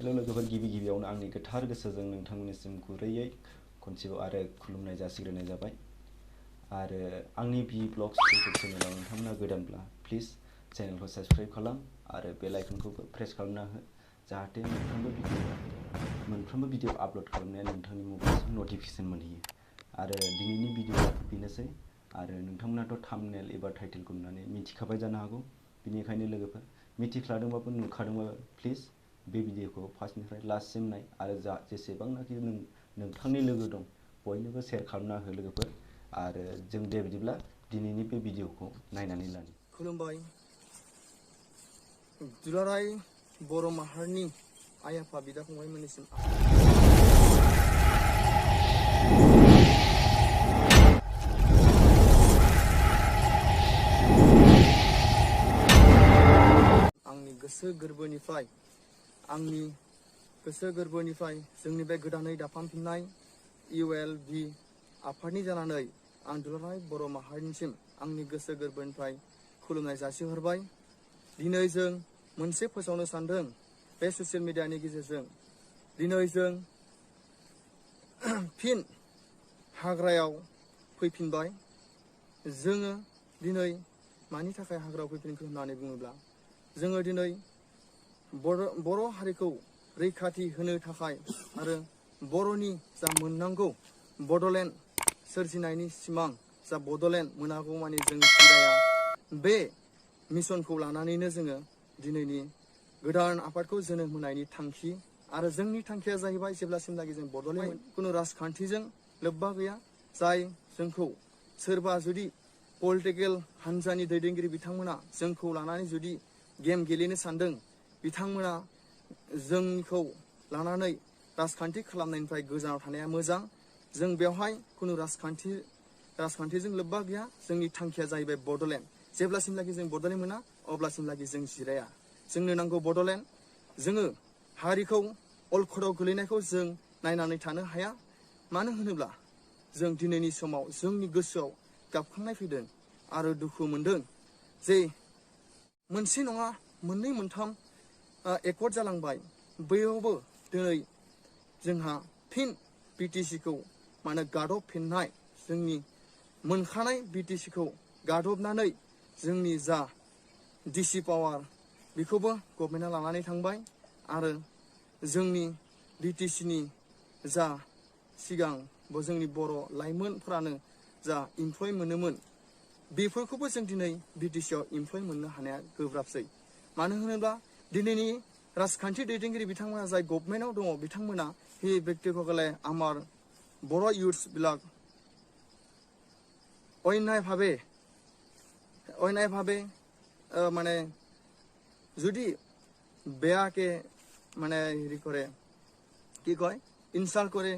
Hello लोगोफोर गिबियावनो आंनि गोथार गोसोजों नोंथांमोननिसिम गुरैयै खनसेबाव आरो खुलुमनाय जासिग्रोनाय जाबाय आरो आंनि बि ब्लग्स इउट्युब चेनेलाव नोंथांमोना गोदानब्ला प्लिज चेनेलखौ साबस्क्राइब खालाम आरो बेल आइकनखौबो प्रेस खालामना हो जाहाथे मोनफ्रोमबो भिडिअ आपलोड खालामनाया नोंथांनि मबाइलसिम नटिफिकेसन मोनहैयो आरो दिनैनि भिडिअआ बेनोसै आरो नोंथांमोनाथ' थाम्बनेल एबा टाइटेलखौ नुनानै मिथिखाबाय जानो हागौ बेनिखायनो लोगोफोर मिथिख्लादोंबाबो नुखादोंबाबो प्लिज बे भिडिअखौ फार्स्टनिफ्राय लास्टसिम नाय आरो जेसेबांनाखि नोंथांनि लोगो दं बयनोबो शेयार खालामना हो लोगोफोर आरो जों दे बिदिब्ला दिनैनि बे भिडिअखौ नायनानै लानि। खुलुमबाय दुलाराय बर' माहारिनि आइ आफा बिदा फंबायमोननिसिम आंनि गोसो गोरबोनिफ्राय जोंनि बे गोदानै दाफामफिननाय ULB आफादनि जानानै आं दुलाराय बर' माहारिनिसिम आंनि गोसो गोरबोनिफ्राय खुलुमनाय जासिहरबाय। दिनै जों मोनसे फोसावनो सानदों बे ससियेल मिडियानि गेजेरजों। दिनै जों फिन हाग्रायाव फैफिनबाय। जोङो दिनै मानि थाखाय हाग्रायाव फैफिनखो होननानै बुङोब्ला जोङो दिनै बर' हारिखौ रैखाथि होनो थाखाय आरो बर'नि जा मोननांगौ बड'लेण्ड सोरजिनायनि सिमां जा बड'लेण्ड मोनागौ मानि जोंनि जिराया बे मिशनखौ लानानैनो जोङो दिनैनि गोदान आफादखौ जोनोम होनायनि थांखि आरो जोंनि थांखिया जाहैबाय जेब्लासिमलागि जों बड'लेण्ड खुनु राजखान्थिजों लोब्बा गैया जाय जोंखौ सोरबा जुदि पलिटिकेल हान्जानि दैदेनगिरि बिथांमोना जोंखौ लानानै जुदि गेम गेलेनो सानदों बिथांमोना जोंखौ लानानै राजखान्थि खालामनायनिफ्राय गोजानाव थानाया मोजां। जों बेवहाय खुनु राजखान्थिजों लोब्बा गैया। जोंनि थांखिया जाहैबाय बड'लेण्ड। जेब्लासिमलागि जों बड'लेण्ड मोना अब्लासिमलागि जों जिराया। जोंनो नांगौ बड'लेण्ड। जोङो हारिखौ अलखदाव गोलैनायखौ जों नायनानै थानो हाया। मानो होनोब्ला जों दिनैनि समाव जोंनि गोसोआव गाबखांनाय फैदों आरो दुखु मोनदों जे मोनसे नङा मोननै मोनथाम एकर्ड जालांबाय। बैयावबो दिनै जोंहा फिन BTCखौ माने गादबफिननाय जोंनि मोनखानाय BTCखौ गादबनानै जोंनि जा DC पावार बेखौबो गभर्नमेन्टआ लानानै थांबाय आरो जोंनि BTCनि जा सिगां जोंनि बर' लाइमोनफ्रानो जा इमप्लय मोनोमोन बेफोरखौबो जों दिनै BTCआव इमप्लय मोननो हानाया गोब्राबसै। मानो होनोब्ला दिनैनि राजखान्थि दैदेनगिरि बिथांमोना जाय गभर्नमेन्टआव दङ बिथांमोना हि ব্যক্তিসকলে আমাৰ बर' ইউথবিলাক অন্যায়ভাৱে মানে যদি বেয়াকে মানে হেৰি কৰে কি কয় ইনচাল্ট কৰে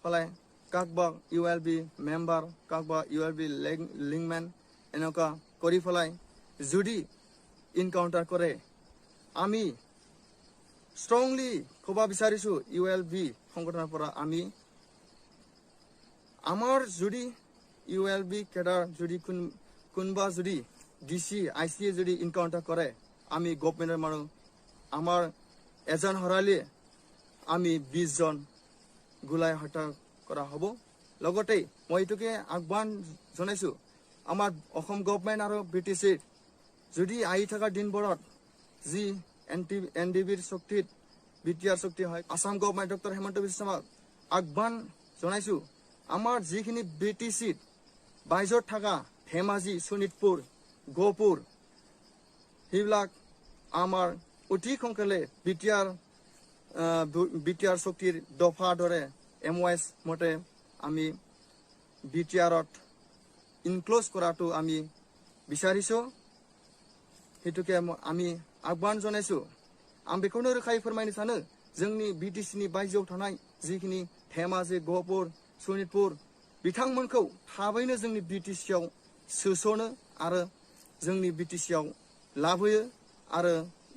পেলাই কাকবা ULB মেম্বাৰ কাকবা ULB লিংকমেন এনেকুৱা কৰি পেলাই যদি ইনকাউন্টাৰ কৰে আমি স্ট্রংলি কবা বিচাৰিছো ULB সংগঠনৰ পৰা আমি আমাৰ যদি ULB কেডাৰ যদি কোনবা যদি DC IC যদি ইনকাউন্টাৰ কৰে আমি গভৰ্নমেন্টৰ মানুহ আমাৰ এজন হৰালে আমি 20 জন গুলাই হত্যা কৰা হ'ব। লগতে মই এটোকে আহ্বান জনাইছো আমাৰ অসম গভৰ্নমেন্ট আৰু BTC যদি আহি থকা দিনবোৰত যি NDBৰ শক্তিত BTR শক্তি হয় আসাম গভৰ্নমেন্ট ডক্টৰ হেমন্ত বিশ্ব শৰ্মাক আহ্বান জনাইছো আমাৰ যিখিনি BTCত বাইজত থকা ধেমাজি শোণিতপুৰ গহপুৰ সেইবিলাক আমাৰ অতি সোনকালে BTR শক্তিৰ দফা দৰে MOS মতে আমি BTRত ইনক্লোজ কৰাটো আমি বিচাৰিছো। হেতুকে আমি আহ্বান জনাইছো। आं बेखौनो रोखायै फोरमायनो सानो जोंनि BTCनि बायजोआव थानाय जिखिनि धेमाजि गहपुर शोणितपुर बिथांमोनखौ थाबैनो जोंनि BTCआव सोसनो आरो जोंनि BTCआव लाबोयो आरो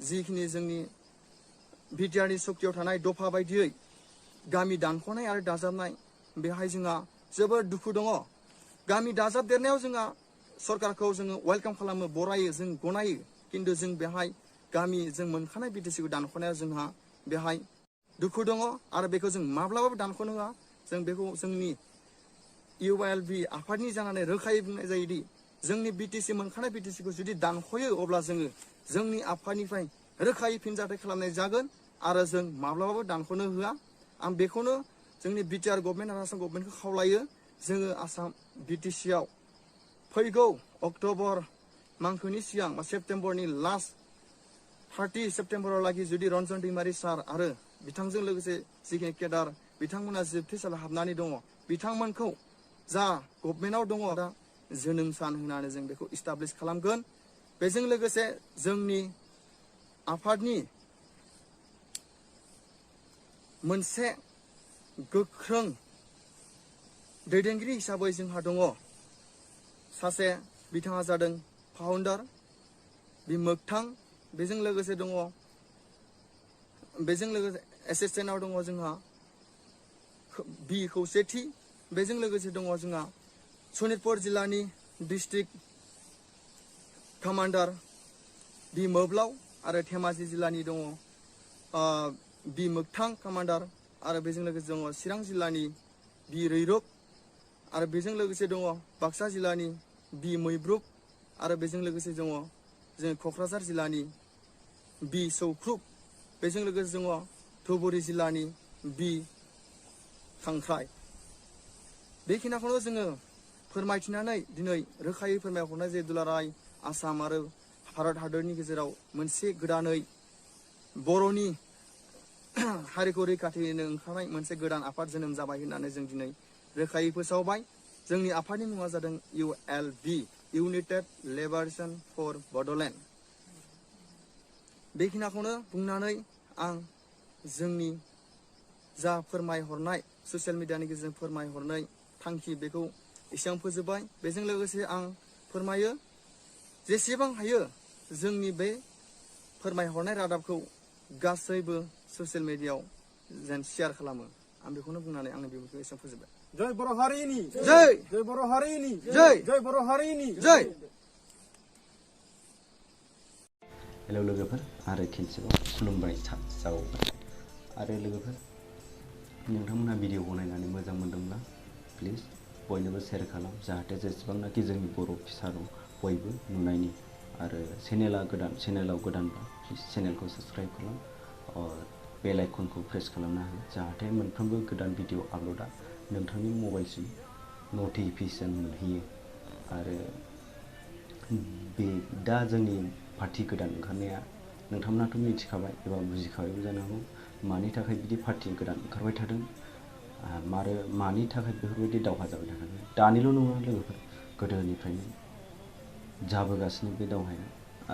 जिखिनि जोंनि BTRनि शक्तियाव थानाय दफा बायदियै गामि दानख'नाय आरो दाजाबनाय बेहाय जोंहा जोबोद दुखु दङ। गामि दाजाबदेरनायाव जोंहा सरकारखौ जोङो वेलकाम खालामो बरायो जों गनायो किन्तु जों बेहाय गामि जों मोनखानाय BTCखौ दानख'नायाव जोंहा बेहाय दुखु दङ आरो बेखौ जों माब्लाबाबो दानख'नो होआ। जों बेखौ जोंनि ULB आफादनि जानानै रोखायै बुंनाय जायोदि जोंनि BTC मोनखानाय BTCखौ जुदि दानख'यो अब्ला जोङो जोंनि आफादनिफ्राय रोखायै फिनजाथाय खालामनाय जागोन आरो जों माब्लाबाबो दानख'नो होआ। आं बेखौनो जोंनि बिटिआर गभर्नमेन्ट आरो आसाम गभर्नमेन्टखौ खावलायो जोङो आसाम BTCआव फैगौ अक्ट'बर मांखोनि सिगां बा सेप्तेम्बरनि लास्ट 30 सेप्तेम्बरावलागि जुदि रन्जन दैमारि सार आरो बिथांजों लोगोसे जिखिनि केडार बिथांमोना जोबथेसालियाव हाबनानै दङ बिथांमोनखौ जा गभर्नमेन्टआव दङ दा जोनोम सान होनानै जों बेखौ इस्टाब्लिश खालामगोन। बेजों लोगोसे जोंनि आफादनि मोनसे गोख्रों दैदेनगिरि हिसाबै जोंहा दङ सासे बिथाङा जादों फाउन्डार मोगथां। बेजों लोगोसे दङ एसिस्टेन्टआव दङ जोंहा बि खौसेथि। बेजों लोगोसे दङ जोंहा सनितपुर जिल्लानि डिस्ट्रिक्ट कामान्डार बि मोब्लाव आरो धेमाजि जिल्लानि दङ बि मोगथां कामान्डार आरो बेजों लोगोसे दङ चिरां जिल्लानि बि रैरुब आरो बेजों लोगोसे दङ बाक्सा जिल्लानि बि मैब्रुब आरो बेजों लोगोसे दङ जों क'क्राझार जिल्लानि बि सौख्रुब। बेजों लोगोसे दङ धुबुरी जिल्लानि बि खांख्राइ। बेखिनिखौनो जोङो फोरमायथिनानै दिनै रोखायै फोरमायहरनाय जे दुलाराय आसाम आरो भारत हादरनि गेजेराव मोनसे गोदानै बर'नि हारिखौ रैखाथि होनो ओंखारनाय मोनसे गोदान आफाद जोनोम जाबाय होननानै जों दिनै रोखायै फोसावबाय। जोंनि आफादनि मुङा जादों ULB united liberation for Bodoland. बेखिनिखौनो बुंनानै आं जोंनि जा फोरमायहरनाय ससियेल मिडियानि गेजेरजों फोरमायहरनाय थांखि बेखौ एसेबां फोजोबबाय। बेजों लोगोसे आं फोरमायो जेसेबां हायो जोंनि बे फोरमायहरनाय रादाबखौ गासैबो ससियेल मिडियायाव जेन शेयार खालामो। आं बेखौनो बुंनानै आंनि बिबुंथिखौ एसेबां फोजोबबाय। जय बर' हारिनि जय जय बर' हारिनि जय जय बर' हारिनि जय। हेलौ लोगोफोर आरो खेनसेबाव खुलुमबाय जावबाय आरो लोगोफोर नोंथांमोनहा भिडिअखौ नायनानै मोजां मोनदोंब्ला प्लिज बयनोबो शेयार खालाम जाहाथे जेसेबांनाखि जोंनि बर' फिसा दं बयबो नुनायनि आरो चेनेलाव गोदानबा प्लिज चेनेलखौ साबस्क्राइब खालाम और बेल आइकनखौ प्रेस खालामना हो जाहाथे मोनफ्रोमबो गोदान भिडिअ आपल'डा नोंथांनि मबाइलसिम नटिफिकेसन मोनहैयो। आरो बे दा जोंनि पार्टी गोदान ओंखारनाया नोंथांमोनाथ' मिथिखाबाय एबा बुजिखाबायबो जानो हागौ मानि थाखाय बिदि पार्टी गोदान ओंखारबाय थादों आरो मानि थाखाय बेफोरबायदि दावहा जाबाय थादों। दानिल' नङा लोगोफोर गोदोनिफ्रायनो जाबोगासिनो बे दावहाया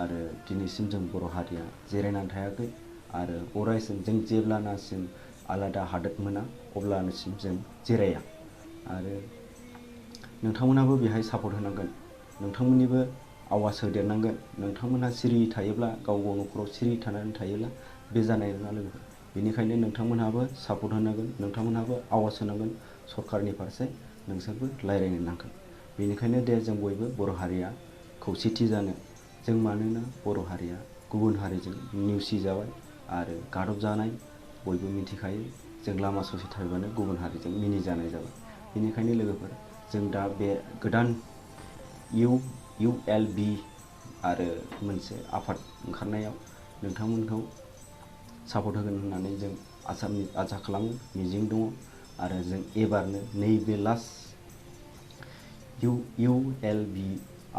आरो दिनैसिम जों बर' हारिया जिरायनानै थायाखै आरो अरायसम जों जेब्लानासिम आलादा हादोर मोना अब्लासिम जों जिराया आरो नोंथांमोनाबो बेहाय सापर्ट होनांगोन। नोंथांमोननिबो आवाज होदेरनांगोन। नोंथांमोनहा सिरि थायोब्ला गाव न'खराव सिरि थानानै थायोब्ला बे जानाय नङा लोगोफोर। बेनिखायनो नोंथांमोनहाबो सापर्ट होनांगोन नोंथांमोनहाबो आवाज होनांगोन सरकारनि फारसे नोंसोरबो रायज्लायनो नांगोन। बेनिखायनो दे जों बयबो बर' हारिया खौसेथि जानो जों मानोना बर' हारिया गुबुन हारिजों नेवसि जाबाय आरो गादब जानाय बयबो मिथिखायो। जों लामा ससे थाबानो गुबुन हारिजों मिनिजानाय जाबाय। बेनिखायनो लोगोफोर जों दा बे गोदान ULB आरो मोनसे आफाद ओंखारनायाव नोंथांमोनखौ सापर्ट होगोन होननानै जों आसा खालामो मिजिं दङ आरो जों एबारनो नैबे लास्ट ULB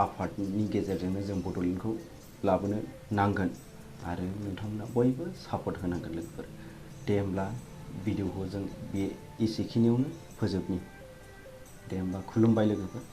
आफादनि गेजेरजोंनो जों बड'लेण्डखौ लाबोनो नांगोन आरो नोंथांमोना बयबो सापर्ट होनांगोन लोगोफोर। दे होमब्ला भिडिअखौ जों बे एसेखिनियावनो फोजोबनि। दे होमबा खुलुमबाय लोगोफोर।